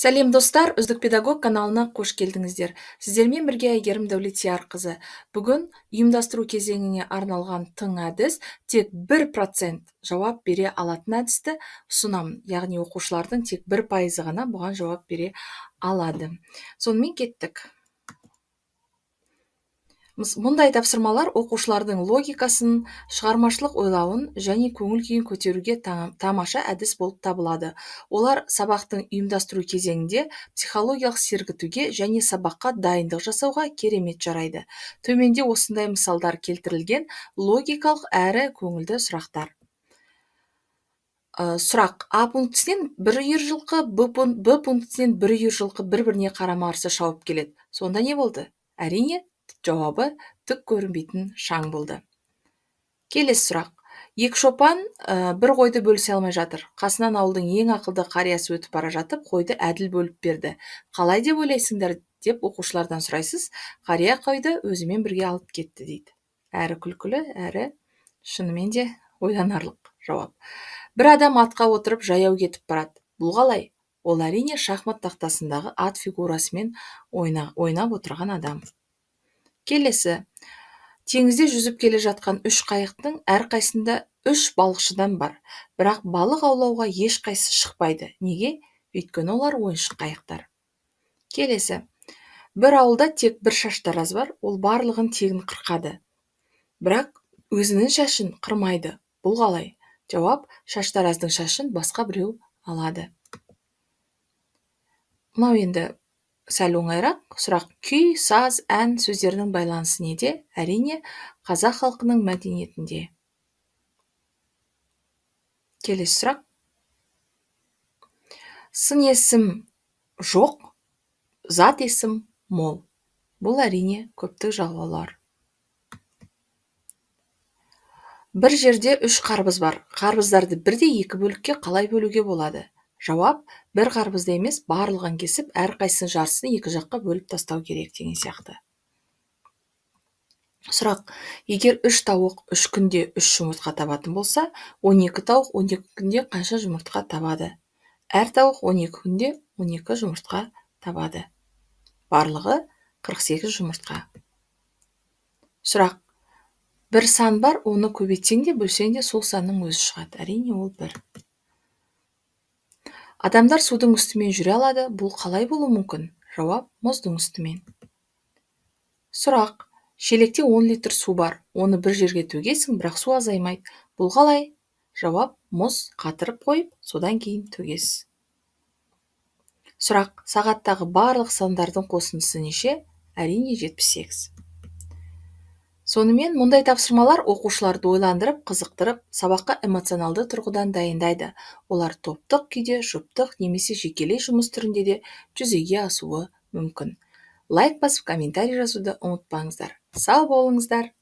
Сәлем, достар! Үздік педагог каналына қош келдіңіздер. Сіздермен бірге Әйгерім Дәулетиярқызы. Бүгін ұйымдастыру кезеңіне арналған тың әдіс, тек 1% жауап бере алатын әдісті ұсынамын. Яғни оқушылардың тек 1%-ы ғана бұған жауап бере алады. Сонымен, кеттік. Мұндай тапсырмалар оқушылардың логикасын, шығармашылық ойлауын және көңіл күйін көтеруге тамаша әдіс болып табылады. Олар сабақтың ұйымдастыру кезеңінде психологиялық сергітуге және сабаққа дайындық жасауға керемет жарайды. Төменде осындай мысалдар келтірілген, логикалық әрі көңілді сұрақтар. Сұрақ: А пунктісінен бір үйір жылқы, Б пунктісінен бір үйір жылқы бір біріне қарама қарсы шауып келеді. Сонда не болды? Әрине, жауабы түк көрінбейтін шаң болды. Келесі сұрақ: екі шопан бір қойды бөлісе алмай жатыр. Қасынан ауылдың ең ақылды қариясы өтіп бара жатып, қойды әділ бөліп берді. Қалай деп ойлайсыңдар, деп оқушылардан сұрайсыз. Қария қойды өзімен бірге алып кетті дейді. Әрі күлкілі, әрі шынымен де ойланарлық жауап. Бір адам атқа отырып, жаяу кетіп барады. Бұл қалай? Ол, әрине, шахмат тақтасындағы ат фигурасымен ойнап отырған адам. Келесі: теңізде жүзіп келе жатқан үш қайықтың әрқайсысында үш балықшыдан бар, бірақ балық аулауға ешқайсысы шықпайды. Неге? Өйткені олар ойыншық қайықтар. Келесі: бір ауылда тек бір шаштараз бар. Ол барлығын тегін қырқады, бірақ өзінің шашын қырмайды. Бұл қалай? Жауап: шаштараздың шашын басқа біреу алады. Мынау енді сәл оңайырақ сұрақ: күй, саз, ән сөздерінің байланысы неде? Әрине, қазақ халқының мәдениетінде. Келесі сұрақ: сын есім жоқ, зат есім мол. Бұл, әрине, көптік жалғаулар. Бір жерде үш қарбыз бар. Қарбыздарды бірдей екі бөлікке қалай бөлуге болады? Жауап: бір қарбызды емес, барлығын кесіп, әрқайсысының жартысын екі жаққа бөліп тастау керек деген сияқты. Сұрақ: егер үш тауық 3 күнде үш жұмыртқа табатын болса, 12 тауық 12 күнде қанша жұмыртқа табады? Әр тауық 12 күнде 12 жұмыртқа табады. Барлығы 48 жұмыртқа. Сұрақ: бір сан бар, оны көбейтсең де, бөлсең де, сол санның өзі шығады. Әрине, ол бір. Адамдар судың үстімен жүре алады. Бұл қалай болуы мүмкін? Жауап: мұздың үстімен. Сұрақ: шелекте 10 литр су бар. Оны бір жерге төгесің, бірақ су азаймайды. Бұл қалай? Жауап: мұз қатырып қойып, содан кейін төгесіз. Сұрақ: сағаттағы барлық сандардың қосындысы неше? Әрине, 78. Сонымен, мұндай тапсырмалар оқушыларды ойландырып, қызықтырып, сабаққа эмоционалды тұрғыдан дайындайды. Олар топтық күйде, жұптық немесе жекелей жұмыс түрінде де жүзеге асуы мүмкін. Лайк басып, комментарий жазуды ұмытпаңыздар. Сау болыңыздар!